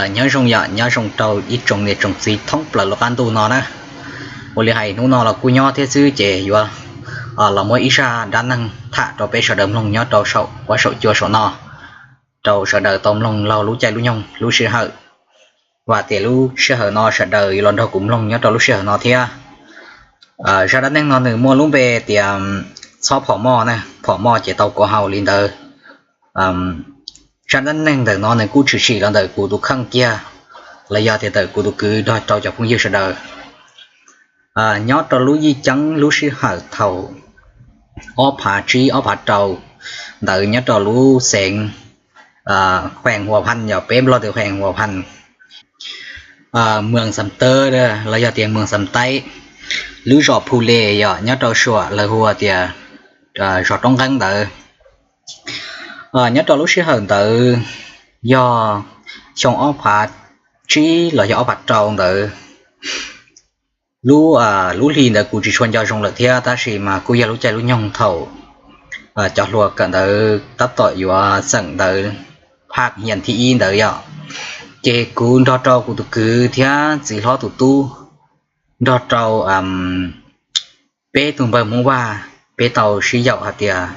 Nyob zoo yom, nyob zoo rau ib tsoom niam tsoom txiv thoob plaws lub qab ntuj no na. Ua li hais hnub no los kuj nyob thiab xwb ces yuav los muab ib zaj dab neeg tham rau peb sawv daws mloog nyob rau saum huab saum cua saum no, rau sawv daws tau mloog laug lub caij lub nyoog lub sij hawm. Vam tias lub sij hawm no sawv daws yuav los nrog kuv mloog nyob rau lub sij hawm no thiab. Zaj dab neeg no nws muaj lub npe tias Txhob Phom Moj na, phom moj ces tau kua haus li ntawd. Zaj dab neeg ntawm no nws kuj tshwm sim los ntawm kuv tus kheej kiag, los yog tias ntawm kuv tus kwv nrog rau cov phooj ywg sawv daws. Nyob rau lub yij ceeb lub sij hawm thaum ob phav tsib ob phav rau ntawd nyob rau lub xeev Khuees Huas Phas, yog peb Nplog tias Khuees Huas Phas, Moos Xam Tawb los yog tias Moos Xam Taib, lub zos Phu Les yog nyob rau suam lawv hu tias zos Roob Nqeeb ntawd. Nyob rau lub sij hawm ntawd yog xyoo ob phav tsib los yog ob phav rau ntawd. Lub, lub hli ntawd kuv tsis tshua nco zoo lawm thiab, tab sis mas kuj yog lub caij lub nyoog thaum cov hluas kawm ntawv tab tom yuav xeem ntawv phaj hias thib ib ntawd yom. Ces kuv nrog rau kuv tus kwv thiab txiv hlob tus tub nrog rau peb tug npawg Hmoob Vaj, peb tau sib yaum hais tias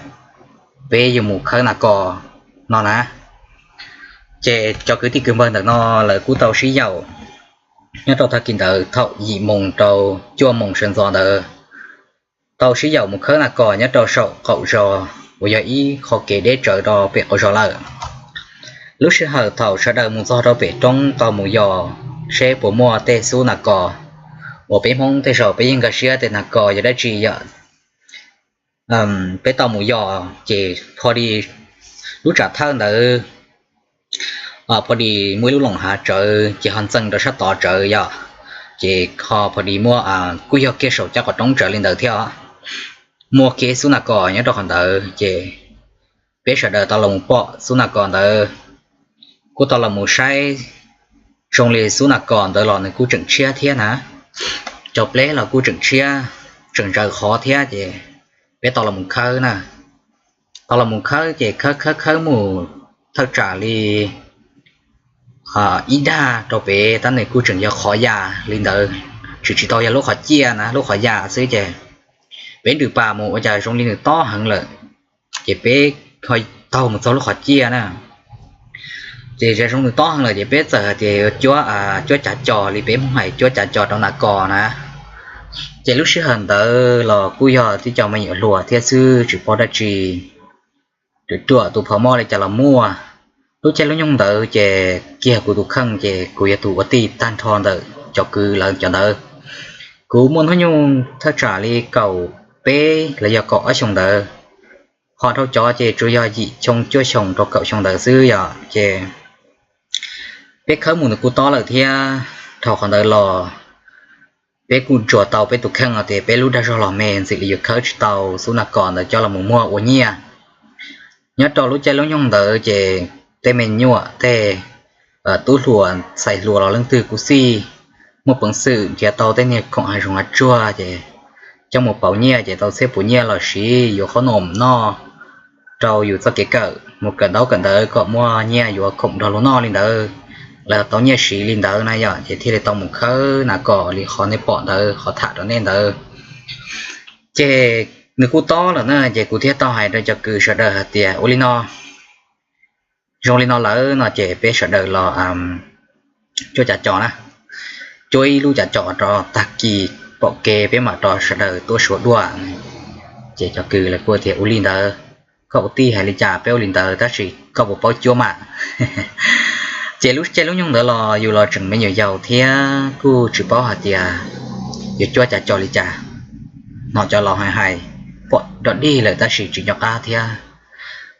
peb yuav mus khawb nas kos no na. Ces cov kwv tij kwv npawg ntawm no lawv kuj tau sib yaum nyob rau tag kis ntawd thaum yim moos rau cuaj moos sawv ntxov ntawd, tau sib yaum mus khawb nas kos nyob rau saum qaum zos uas yog ib qho kev deb tsawv rau pem qaum zos lawm. Lub sij hawm thaum sawv daws mus txog rau pem roob tau mus yos seb puas muaj tej xub nas kos uas peb Hmoob tej zaum peb yeej nkag siab tias nas kos yog dab tsi yom. Peb tau mus yos ces pho di lub tsam thawj ntawd pho di muaj ib lub loos hav tsawv ces ho ntxees rau sab tod tsawv yom, ces ho pho di muaj, kuj yog kiag saum cov qhov roob tsawv li ntawd thiab, muaj kiag xub nas kos nyob rau qhov ntawd ces peb sawv daws tau los mus pom xub nas kos ntawd, kuj tau los mus saib zoo li xub nas kos ntawd los nws kuj tseem tshiab thiab na, cov pleb los kuj tseem tshiab, tseem ntsaws qhov thiab ces peb tau los mus khawb na. Tau los mus khawb ces khawb khawb khawb mus thawj tsam li ib dag rau pem tab nws kuj tseem yog qhov yas li ntawd, tseem tsis tau yog lub qhov ciaj na, lub qhov yas xwb ces peb nrws pas mus ua cas zoo li nws tob heev lawm, ces peb ho taug mus txog lub qhov ciaj na. Ces zoo nws tob heev lawm ces peb txawm hais tias cuab, cuab cav cos li peb Hmoob hais cuab cav cos rau nas kos na. Ces lub sij hawm ntawd los kuj yog tib co me nyuam hluas thiab xwb tsis paub dab tsi, ruam ruam tus phom moj li cas los muaj. Lub caij lub nyoog ntawd ces kiag kuv tus kheej ces kuv yog tus ua tij tag nrho ntawm cov kwv lawv cov ntawd. Kuv muaj hnub nyoog thawj tsam li kaum peb los yog kaum ob xyoos ntawd, ho dhau cov ces tsuas yog yim xyoo cuaj xyoos rau kaum xyoo ntawd xwb yom. Ces peb khawb mus nws kuj tob lawm thiab, dhau qhov ntawd los peb kuj ntsuas tau peb tus kheej tias peb lub dag zog los me ntxim li yuav khawb tsis tau xub nas kos ntawd coj los mus muag ua nyiaj. Nyob rau lub caij lub nyoog ntawd ces tej me nyuam tej tub hluas ntxhais hluas los leej twg kuj xij muaj peev xwm nrhiav tau tej niag khoom hav zoov hav tsuag ces coj mus pauv nyiaj ces tau txhiab puas nyiaj los siv yuav qhob noom noj rau yus txoj kev kawm, mus kawm ntaub kawm ntawv kom muaj nyiaj yuav khoom nrog luag noj li ntawd, los tau nyiaj siv li ntawd na yom, ces thiaj li tau mus khawb nas kos li qhov nej pom ntawd, qhov tham rau nej ntawd. Ces nws kuj tob lawm na ces kuv thiaj tau hais rau cov kwv sawv daws hais tias ua li no, zoo li no lawm no ces peb sawv daws los cuab cav cos na, cuab ib lub cav cos rau tag kis pom kev peb mam rov sawv daws tuaj suav dua. Ces cov kwv lawv kuj tias ua li ntawd, koj ua tij hais li cas peb ua li ntawd tab sis koj puas paub cuab mas. Ces lub caij lub nyoog ntawd los yus los tseem me nyuam yaus thiab kuj tsis paub hais tias yuav cuab cav cos li cas. Hnov cov laus hais hais pom dog dig lawm tab sis tsis nco qab thiab.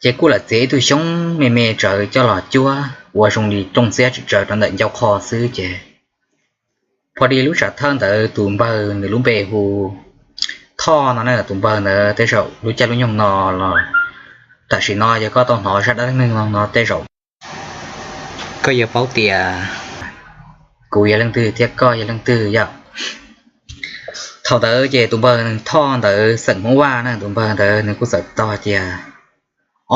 Ces kuj lam txiav ib tug xyoob me me tsawv coj los cuab ua zoo li rooj txiab tsis tsawv rau ntawm ncauj qho xwb ces pho di lub tsam thawj ntawd tus npawg nws lub npe hu Thoj no na, tus npawg ntawd tej zaum lub caij lub nyoog no los tam sim no yog koj tau hnov zaj dab neeg no tej zaum koj yuav paub tias kuv yog leej twg thiab koj yog leej twg yom. Thaum ntawd ces tus npawg Thoj ntawd xeem Hmoob Vaj na, tus npawg ntawd nws kuj txawm tau hais tias,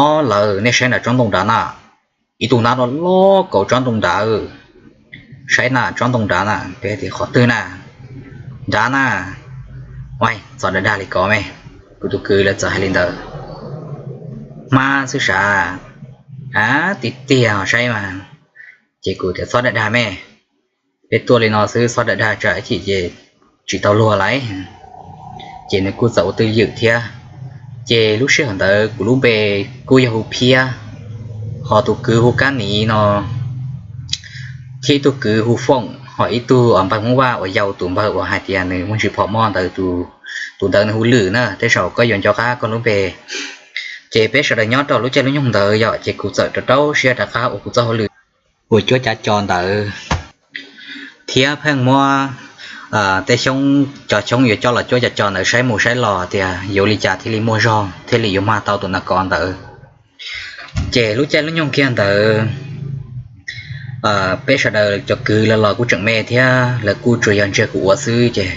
ob lawm nej saib nram tsob ntoo nrad na, ib tug nab loj loj kauv tsob ntoo nrad. Saib na, tsob ntoo nrad na. Peb tias qhov twg na? Nrad na. Ua, txhob dag dag li ko me. Kuv tus kwv lawv txawm hais li ntawd. Hmab xwb sav. A, tiag tiag saib mas. Ces kuv tias txhob dag dag me, peb tuaj li no xwb txhob dag dag tsam ib chim ces tsis tau luag lawm. Ces nws kuj txawm ua twj ywm thiab. Ces lub sij hawm ntawd kuv lub npe kuj yog hu Phiab, ho tus kwv hu Kab Niv no, thiab ib tug kwv hu Foom, ho ib tug npawg Hmoob Vaj uas yau tus npawg uas hais tias nws muaj ntsis phom moj ntawd, tus ntawd nws hu Lwm na, tej zaum koj yuav nco qab koj lub npe. Ces peb sawv daws nyob rau lub caij lub nyoog ntawd yom, ces kuv txawm rau rau siab rov qab ua kuv txoj hauj lwm ua cuab cav co ntawd, thiab pheej muab tej xyoob, cov xyoob yuav coj los cuab cav co ntawd saib mus saib los tias yuav li cas thiaj li muaj zog thiaj li yuav mag tau tus nas kos ntawd. Ces lub caij lub nyoog kiag ntawd, peb sawv daws cov kwv lawv los kuj tseem me thiab, lawv kuj tsuas yog ntsia kuv ua xwb ces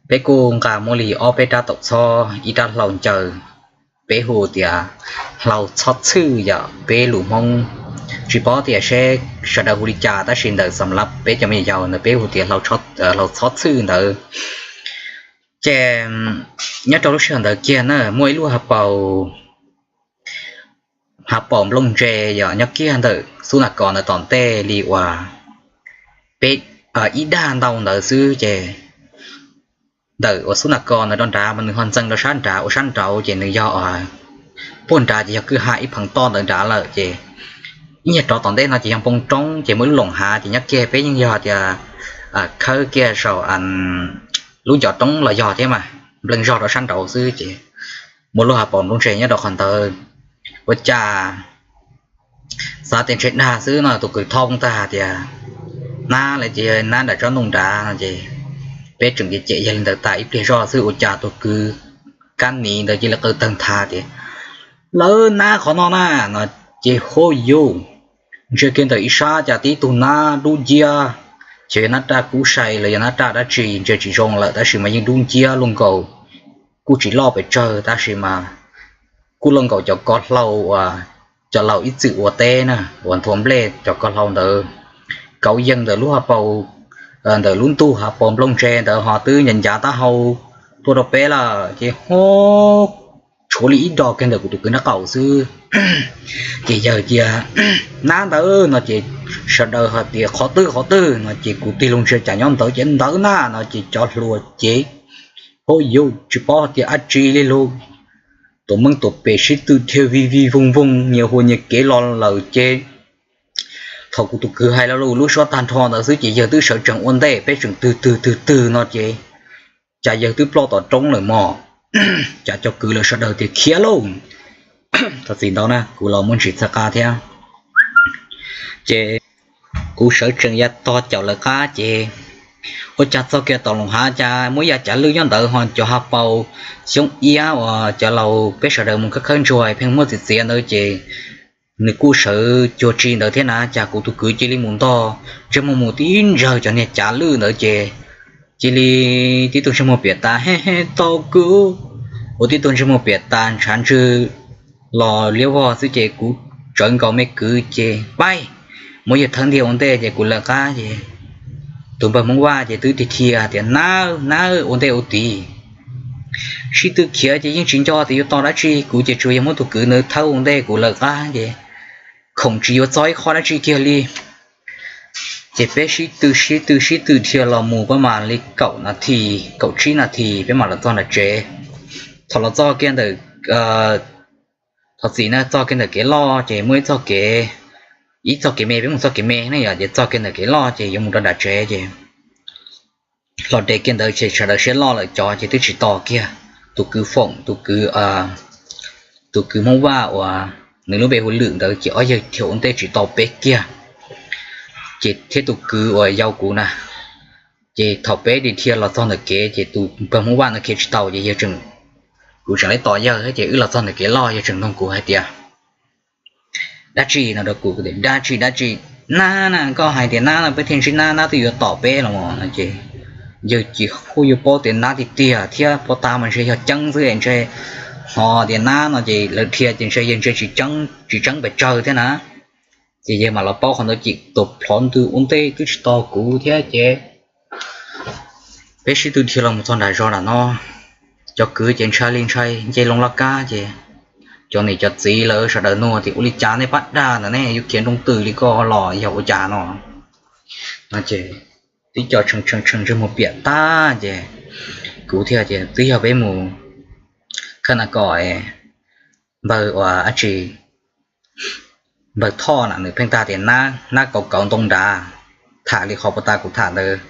peb kuj nqa muab li ob peb rab taum txhob ib rab hlau ncaws, peb hu tias hlau txhob txhwj yom, peb lus Hmoob tsis paub tias seb sawv daws hu li cas tab sis ntawm xam lav peb cov me nyuam yaus ntawd peb hu tias hlau txhob txhwj ntawd. Ces nyob rau lub sij hawm ntawd kiag na muaj ib lub hav paus, hav paus nplooj ntse yom nyob kiag ntawm xub nas kos ntawd tom ntej li uas peb, ib dag ntau ntawd xwb ces ntawm uas xub nas kos ntawd rau nrad mas nws ho ntxeev rau sab nrad, ua sab nraud ces nws yog puag nrad ces yog kwj ha ib pheev toj ntawd nrad lawm ces ib nyuag rov tom ntej no ces yog npoo roob ces muaj ib lub loos hav ces nyob kiag peb yeej yog tias khawb kiag saum lub ncov roob los yog thiab mas nplees zog rau sab nraud xwb ces muaj lub hav paus nplooj ntse nyob rau qhov ntawd. Ua cas xav tias ntshe dag xwb no tus kwv thov tag tias nab lawm ces nab nram tsob ntoo nrad no ces peb tseem cem cem yog li ntawd tas ib pliag zoj xwb ua cas tus kwv Kab Niv ntawd cia li qw tawg nthav tias lawv nab qhov no na no ces huj yus ntsia kiag ntawm ib sab cas tib tug nab dub nciab, ces yog nab raj kub sai los yog nab raj dab tsi ntsia tsis zoo lawm tab sis mas yeej dub nciab luaj nkaus, kuj tsis loj pes tsawg tab sis mas kuj luaj nkaus cov ko hlau uas cov laus ib txwm ua teb na uas nthuav nplej cov ko hlau ntawd, kauv yees ntawm lub hav paus, ntawm lub ntug hav paus nplooj ntse ntawd ho twb ncav ncav taub hau tuaj rau peb lawm ces hu tshuav li ib do kiag ntawm kuv tus kwv nraub qaum xwb. Ces yawg tias nab ntawd no ces sawv daws hais tias qhov twg qhov twg no ces kuv tig loo ntsia cas nyob ntawd ces ntawd na no ces cov hluas ces huj yus tsis paub hais tias dab tsi li lauj. Tuam meej tuam pem sib tw dhia vij vij voog voog nyias hua nyias kev los lawm ces thaum kuv tus kwv hais lo lus lub suab tag nrho ntawd xwb ces yawg twb sawv tsees ua ntej peb tseem twg twg twg twg no ces cas yawg twb ploj tom roob lawm mog. Cas cov kwv lawv sawv daws tias khiav lauj. Thov txim ntau na kuv los muaj ntsis txhawj qab thiab. Ces kuv sawv tsees ya tog caum lawv qab ces ua cas txog kiag tom loos hav cas muaj ib yav cav lwj nyob ntawd ho cov hav paus xyoob iab uas cov laus peb sawv daws mus khawb khawb ntsuag pheej muaj txiv txiav ntawd ces nws kuj sawv cuag tsi ntawd thiab na cas kuv tus kwv cia li mus ntog ntsej muag mus tib ntsawg cov niag cav lwj ntawd ces cia li tib tug ntsej muag piam tas he he tau kuv, ua tib tug ntsej muag piam tas ntshav ntswg los liab vog xwb ces kuv tsawv nkaus me kwv ces paib muab yawg thawb ntiag ua ntej ces kuv lawv qab ces tus npawg Hmoob Vaj ces twb tig dhia tias nab nab ua ntej ua tid sib tw khiav ces yeej tsis nco tias yuav tos dab tsi kuv ces tsuas yog muab tus kwv ntawd thawb ua ntej kuv lawv qab ces khoom tsis yuav txog ib qho dab tsi kiag li. Ces peb sib tw sib tw sib tw dhia los mus peb mam li kaum nas this kaum tsib nas this peb mam los txog nram tsev. Thaum los txog kiag ntawm, thov txim na, txog kiag ntawm kev loj ces muaj ib txoj kev, ib txoj kev me peb mus txoj kev me ne yom ces txog kiag ntawm kev loj ces yuav mus rau nram tsev ces los de kiag ntawd ces sawv daws siab loj lawm cov ces twb tsis tos kiag. Tus kwv Foom, tus kwv, tus kwv Hmoob Vaj uas nws lub npe hu Lwm ntawd ces ob yawg dhia ua ntej tsis tau peb kiag. Ces thiab tus kwv uas yau kuv na, ces thaum peb dhia los txog ntawm kev ces tus npawg Hmoob Vaj no khiav tsis tau ces yawg tseem, kuv tseem li tos yawg ces wb los txog ntawm kev loj yawg tseem nug kuv hais tias dab tsi no rau kuv, dab tsi dab tsi, nab na, koj hais tias nab no peb thiaj ntsib nab, nab twb yuav tom peb los no ces yawg ces kuj yuav paub tias nab tiag tiag thiab pob tab mas ntshe yog ceeb xwb ntshe, ho tias nab no ces lawv dhia ces ntshe yawg ntshe tsis tseeb pes tsawg thiab na. Ces yawg mam los paub qhov ntawd ces tus plhov ntws ua ntej twb tsis tos kuv thiab ces peb sib tw dhia los mus txog nram zos nram no. Cov kwv ces ntshai li ntshai, nce loo laj kab ces cov niam cov txiv lawv sawv daws nug tias ua li cas nej pab dag ntawm nej yuav khiav nroo twm li ko los yog ua cas no. No ces tib co tshee tshee tshee ntsej muag piam tag ces kuv thiaj tias twb yog peb mus khawb nas kos npawg ua dab tsi, npawg Thoj na nws pheej tag tias nab kauv kauv ntoo nrad, tham li qhov puag ta kuv tham ntawd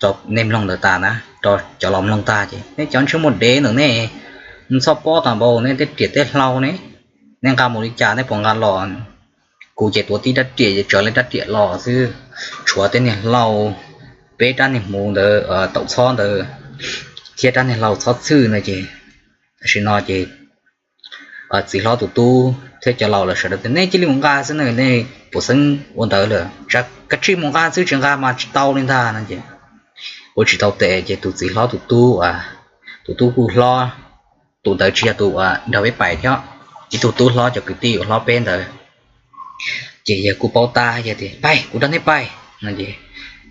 rau nej mloog ntawd tas na, rau cov los mloog tag ces nej cov ntsej muag dev ntawm nej mus txhob pob tas npaum nej tej riam tej hlau ne, nej nqa mus li cas nej puas nqa los. Kuv ces tuav tib rab riam ces tsawv li rab riam los xwb, tshuav tej niag hlau, peb rab niag hmuv ntawd taum txhob ntawd thiab rab niag hlau txhob txhwj no ces tam sim no ces txiv hlob tus tub thiab cov laus lawv sawv daws tias nej cia li mus nqa xwb na, nej puas xeeb ua ntawd lawm, kav tsij mus nqa xwb, tsis nqa mas tsis tau li ntag no ces ua tsis tau tes ces tus txiv hlob tus tub, tus tub kuj hlob, tus ntawd tsis yog tus nrog peb pais thiab, ib tug tub hlob cov kwv tij uas hlob peb ntawd. Ces yawg kuj paub tab yawg tias pais kuv nrog nej pais no es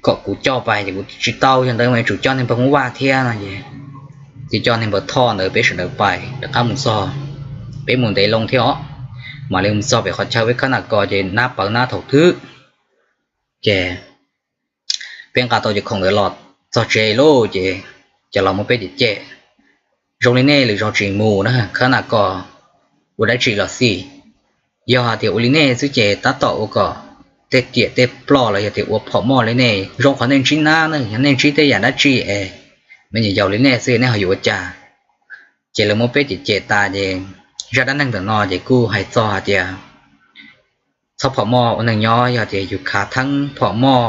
kom kuv coj pais ces kuv tsis tau, yog ntawd mas yuav tsum coj niag npawg Hmoob Vaj thiab no es ces coj niag npawg Thoj ntawd peb sawv daws pais rov qab mus txog. Peb mus ntev loo thiab os, mam li mus txog pem qhov chaw peb khawb nas kos ces nab pawv nab thaum twg ces peb nqa tau cov khoom ntawd los txog tsev lauj ces cov laus muab peb cem cem, zoo li nej lwm zaus tsis mus na, khawb nas kos ua dab tsi los xij. Yog hais tias ua li nej xwb ces tab tom ua kom tej riam tej ploj los yog tias ua phom moj li nej, zoo qhov nej ntsib nab na, yog nej ntsib tej yam dab tsi es me nyuam yaus li nej xwb nej ho yuav ua cas. Ces lawv muab peb cem cem tas ces zaj dab neeg ntawm no ces kuj hais txog hais tias txhob phom moj ua neeg nyob, yog tias yus khav theeb phom moj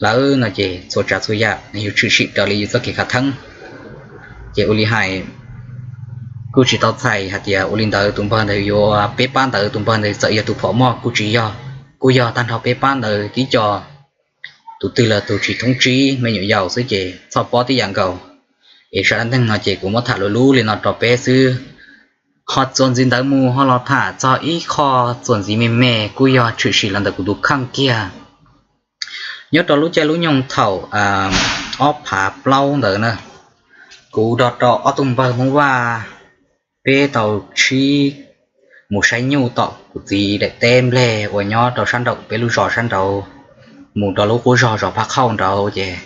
lawm no ces txhua tsav txhua yam nws yuav tshwm sim raws li yus txoj kev khav theeb. Ces ua li hais, kuj tsis tau txhais hais tias ua li ntawd tus npawg ntawd yuav peb pab ntawd, tus npawg ntawd txawm yog tus phom moj kuj tsis yog, kuj yog tag nrho peb pab ntawd tib co. Tus twg los tus tsis thoob tsib me nyuam yaus xwb ces txhob pob tib yam nkaus. Es zaj dab neeg no ces kuv muab tham luv lub li no rau peb xwb. Ho txuas ntxiv ntawd mus ho los tham txog ib qho txuas ntxiv me me kuj yog tshwm sim los ntawm kuv tus kheej kiag. Nyob rau lub caij lub nyoog thaum ob phav plaub ntawd na, kuv nrog rau ob tug npawg Hmoob Vaj, peb tau tshib mus saib nyuj tom kuv txiv daim teb nplej uas nyob rau sab nraum peb lub zos sab nraud, mus rau lub qub zog zos Phaj Qhauj nraud ces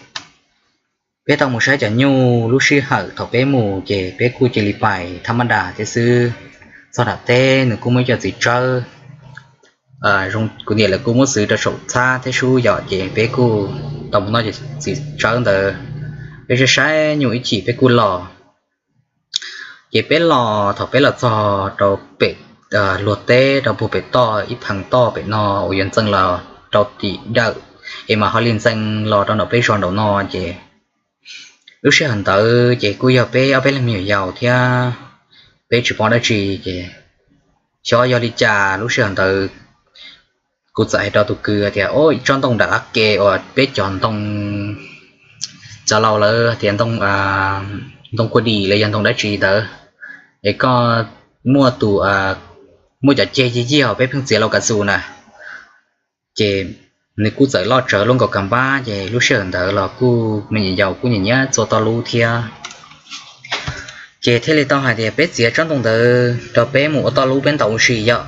peb tau mus saib cov nyuj. Lub sij hawm thaum peb mus ces peb kuj cia li pais thab mab das thiab xwb. Txog nram teb nws kuj muaj ib co txiv tsawb, kuv niam lawv kuj muab xwb rau saum txhab thiab sub yom, ces peb kuj tau mus noj cov txiv tsawb ntawd, peb saib saib nyuj ib chim peb kuj los. Ces peb los, thaum peb los txog rau pem luag teb rau puag pem toj ib phees toj pem no uas yuav ntxeev los rau tim dawm es mas ho li ntxeev los rau nram peb zos nraum no ces lub sij hawm ntawd ces kuj yog peb ob peb leeg me nyuam yaus thiab peb tsis paub dab tsi ces xyov yog li cas lub sij hawm ntawd kuv txawm hais rau tus kwv tias, o, tsob ntoo nram qab ke uas peb cov ntoo, cov laus lawv tias ntoo, ntoo kua dis los yog ntoo dab tsi ntawd, es koj muaj tus, muaj cov ceg yig yig os, peb pheej txiav los kav xus na. Ces nws kuj txawm loj tsawv lub nkaus kas npab ces lub sij hawm ntawd los kuj me nyuam yaus kuj nyiam nyiam txua toj lub thiab. Ces thiaj li tau hais tias peb txiav tsob ntoo ntawd rau peb mus ua toj lub peb ntaus ua si yom.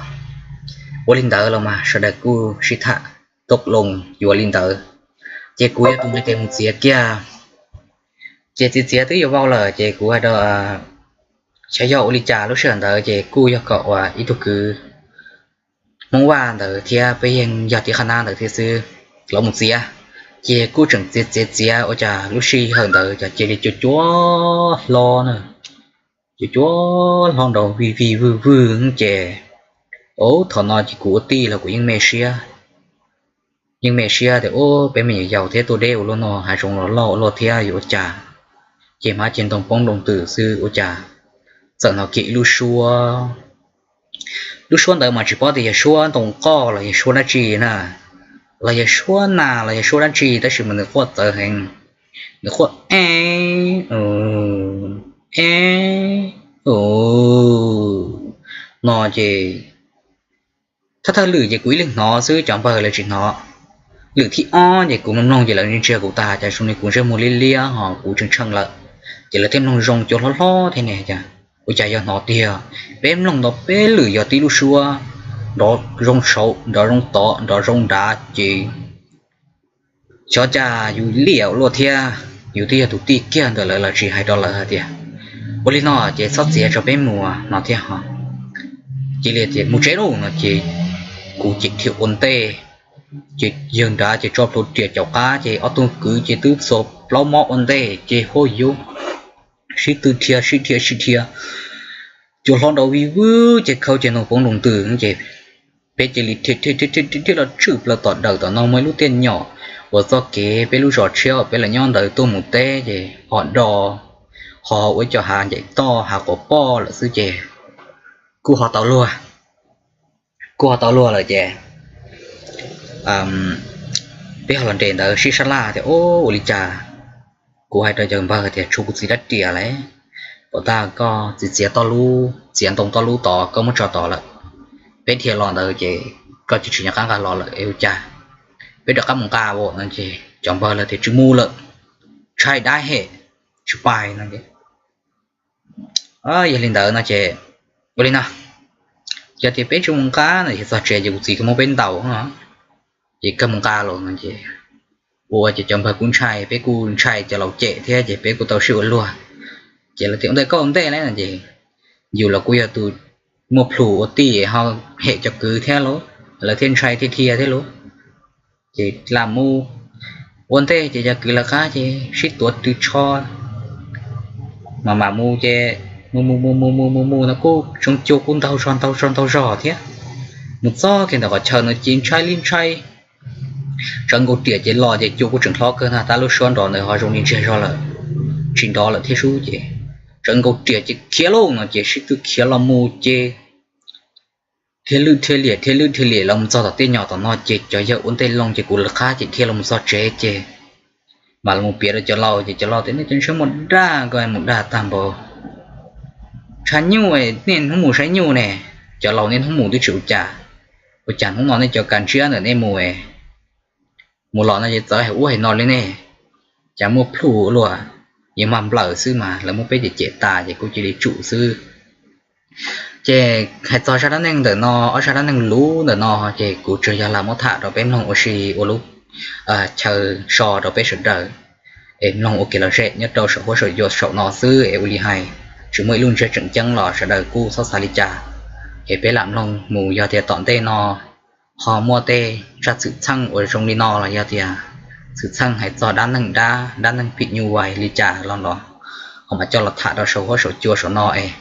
Ua li ntawd los mas sawv daws kuj sib tham tau loo yuav li ntawd. Ces kuv yog tus nqis tes mus txiav kiag. Ces txiav txiav twb yuav vau lawm ces kuv hais rau, xyov yog ua li cas lub sij hawm ntawd ces kuj yog kom uas ib tug kwv Hmoob Vaj ntawd thiab peb yeej yog tib qhab nab ntawd thiab xwb los mus txiav. Ces kuj tseem txiav txiav txiav ua cas lub sij hawm ntawd cas cia li cuab cuab hlo na, cuab cuab hlo nrov vig vig vwg vwg ces, o, thaum no ces kuv ua tij los kuv yeej me siab, yeej me siab tias, o, peb me nyuam yaus thiab tuaj deb ua luaj no, hav zoov los loj ua luaj thiab yuav ua cas. Ces hmab ces ntoo poob nroo twm xwb ua cas txawm hnov kiag ib lub suab. Lub suab ntawd mas tsis paub tias yog suab ntoo qoj los yog suab dab tsi na, los yog suab nas los yog suab dab tsi, tab sis mas nws quaj txawv heev, nws quaj e, e, no ces Thawj thawj lwm ces kuv ib leeg hnov xwb, cov npawg lawv tsis hnov. Lwm thib ob ces kuv mloog mloog ces lawv ntsia kuv tas, cas zoo li kuv ntsej muag liab liab ho kuv tshee tshee lawm. Ces lawv thiaj mloog zoo cua hlob hlob thiab ne, cas ua cas yog hnov tiag. Peb mloog tau peb lwm yog tib lub suab, nrov zoo saud, nrov zoo tod, nrov zoo nrad ces xyov cas yus liam luaj thiab, yus twb yog tus tij kiag ntawm lawv los tsis hais rau lawv hais tias, ua li no ces txhob txiav tso, peb mus no thiab ho. Cia li tias mus tsev lauj no ces kuv ces dhia ua ntej, ces yawg nrad ces tso plhuav riam caum qab, ces ob tug kwv ces twb xuas plaub mob ua ntej ces huab yuv sib tw dhia sib dhia sib dhia, cua hlob nrov vij vwb ces khau ces noog poob nroos ntws ces peb cia li dhia dhia dhia los tshwm plaws tom dawm tom no muaj ib lub tiaj nyom uas txoj kev peb lub zos tshiab uas peb los nyob ntawd tuaj mus teb ces ho do, ho ua ib co hav ncaim toj hav quas poj lawm xwb ces kuj ho tau luag, kuj ho tau luag lawm ces peb ho los nres ntawd sib sab laj tias, Ub, ua li cas? Kuv hais rau cov npawg tias, Tshuav kuv txiv rab riam lawm, puas tag koj txiav txiav toj lub, txiav ntoo toj lub tod koj muab tso tod lawm. Peb dhia los ntawd ces koj tsis tsim nyog qab nqa los lawm es ua cas? Peb rov qab mus nqa as no ces cov npawg lawv tias, Tsis mus lawm, ntshai dab hem, tsis pais no. Yog li ntawd no ces ua li no, yog tias peb tsis mus nqa no ces txog tsev ces kuv txiv kuj muab peb ntaus, ces kawg mus nqa los no ces ua ces cov npawg kuj ntshai, peb kuj ntshai cov laus cem thiab ces peb kuj tau sib ua luag. Ces lawv tias, Ua ntej koj ua ntej lauj no ces yus los kuj yog tus muaj plhus ua tij ho hem cov kwv thiab lauj, lawv thiaj ntshai thiaj dhia thiab lauj. Ces lam mus ua ntej ces cov kwv lawv qab ces sib tuav rw tsho, mas mam mus ces mus mus mus mus mus mus mus no kuj tsoov cua kuj ntau zog ntau zog ntau zog thiab. Mus txog kiag ntawm qhov chaw no ces ntshai li ntshai, tsawv nkaus riam ces los ces cua kuj tseem hlob kawg ntag, tab lub suab nrov ntawd ho zoo li ntsiag zog lawm, tsis nrov lawm thiab sub ces tsawv nkaus riam ces khiav lauj no ces sib tw khiav los mus ces dhia lwj dhia liam dhia lwj dhia liam los mus txog tom tiaj nyom tom no ces cov yawg ua ntej loo ces kuv lawv qab ces dhia los mus txog tsev ces mam los piav rau cov laus ces cov laus tias, Nej cov ntsej muag daj, koj mus daj tag npaum, tshav nyuj, nej hnub mus saib nyuj ne, cov laus niaj hnub mus twb tsis ua cas, ua cas hnub no nej cov kav ntshiab ntawm nej mus, mus los no ces txawv hais ub hais no li nej, cas muaj plhus luaj, yeej mag nplawm xwb mas lawv muab peb cem cem tas ces kuv cia li tsum xwb. Ces hais txog zaj dab neeg ntawm no, ob zaj dab neeg luv ntawm no ces kuv tsuas yog lam muab tham rau peb mloog ua si ua lub chaw so rau peb sawv daws es mloog ua kev lom zem nyob rau saum huab saum cua saum no xwb es ua li hais tsis muaj ib lub ntsiab tseem ceeb los sawv daws kuj txhob xav li cas. Es peb lam mloog mus, yog tias tom ntej no ho muaj tej zaj xwm txheej uas zoo li no los yog tias xwm txheej hais txog dab neeg dab, dab neeg phim nyuj vais li cas los los ho mam coj los tham rau saum huab saum cua saum no es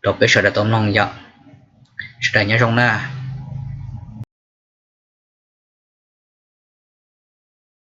rau peb sawv daws tau mloog yom. Sawv daws nyob zoo na.